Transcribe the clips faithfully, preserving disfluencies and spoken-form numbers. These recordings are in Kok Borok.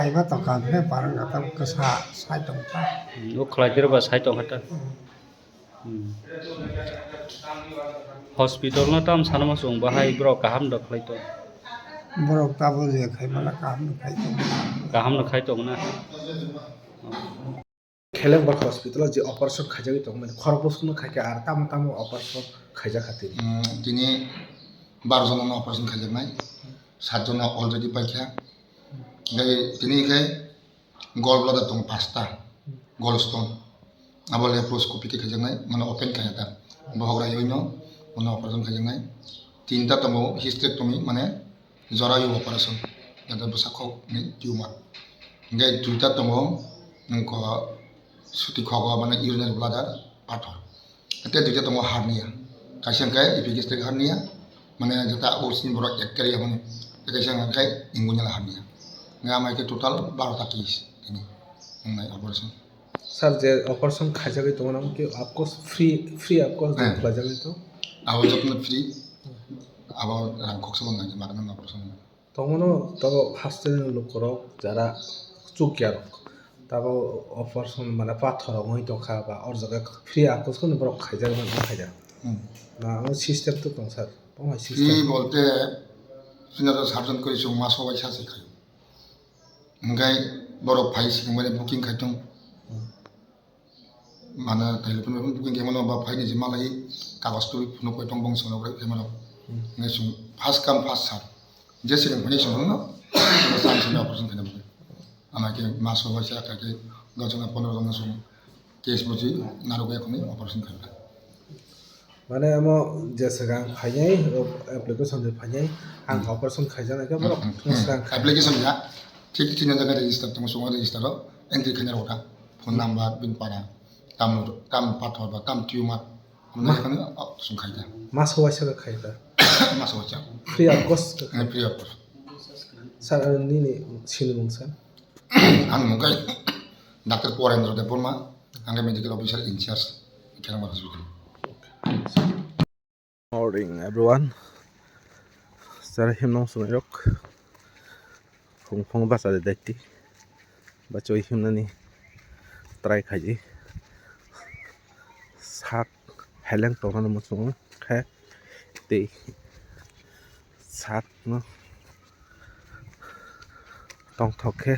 khaiba tongkha, hwnkhe barang kata kwsa sai tongkha. Hmm, o khlai dirba sai tongkha ta. Hmm. Hmm. Hospital no tam sana ma chwng bahai borok kaham da khlai tong. Borok tabuk je khai mala kaham no khai tong. Kaham no khai tong na. Khelengbar hospital o je operation khaijagwi tongmani khorok bwswkno khaikha, ar tamo tamo operation khaijakha tini? Hmm, tini baro jono operation khaijaknai, sat jono already paikha. Tei tini khe gallbladder tongo pasta, gallstone. Abo laparoscopy khe khaijaknai, mane open khaina ta. Bohok raiwi no, mane operation khaijaknai. Tinta tongo hysterectomy, mane jorawi operation, jate bwsa kok ni tumor. Hingke duita tongo, nungko suti kogo, mane urinary bladder, pathor. Tei duita tongo hernia. Kaisa hwnkhe epigastric hernia, mane jeta o sini borok ek kari yamani. Tei kaisa hwnkhe inguinal hernia. Nge amai khe total baro ta case tini wngnai operation. Sir, je operation khaijagwi tongo, nang khe of course free, free of course Eh. Khlaijagwi to? Abo jotono free. Abo rang khoksa bo nang mano operation. Tongmano tabo hasteni lukurok jara chukya rok. Tabo operation mane pathor rok wngwi tongkha ba or jaga free of cost no borok khaijak mano khaijak. Hmm. Na ang system to tong sir. Tong hai system. Free bolte sino to surgeon koi sung maso bai sa se khai. Hingkai borok phai sing mane booking khai tong. Hmm. Mane telephone booking khe mano ba phai ni je malai kagos twi phunuk koi tong bong song rok khai mano. Hmm. Ngai sung first come first serve. Je second phai song no chance ni operation khai mano. Ama khe maso bai sa kha khe dosh jona pondro jona song case buji narwk ya khoni operation khai. Mane amo je swkang phainai, o application je phainai, ang Hmm. Operation khaijaknai khe borok Hmm, hmm, hmm. Swkang khai. Application ya, thik thik no jaga register tongo, sungo register o entry khaina rok ta. Phone Hmm. Number, bini para, tam, tam pathor ba, tam tumor, Ma- hwnwi khani, o, sung khai ta. Maso waisa khe khai ta. Maso waisa. Free of cost. Eh, free of cost. Sir, nini sinimung sir? Ang mung khe Doctor Porendra Debbarma, ang khe medical officer in charge, Khelengbar hospital. Morning, everyone. Sir, himnong sumai rok. Phung phung basa de daiti. Bachoi himnani try khaji. Sak heleng tongnani muchungo khe tei sak no tongthok khe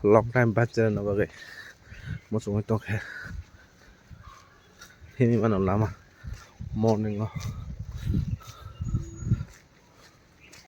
long time bachana bagwi muchungwi tongkhe. Himwi mano lama morning o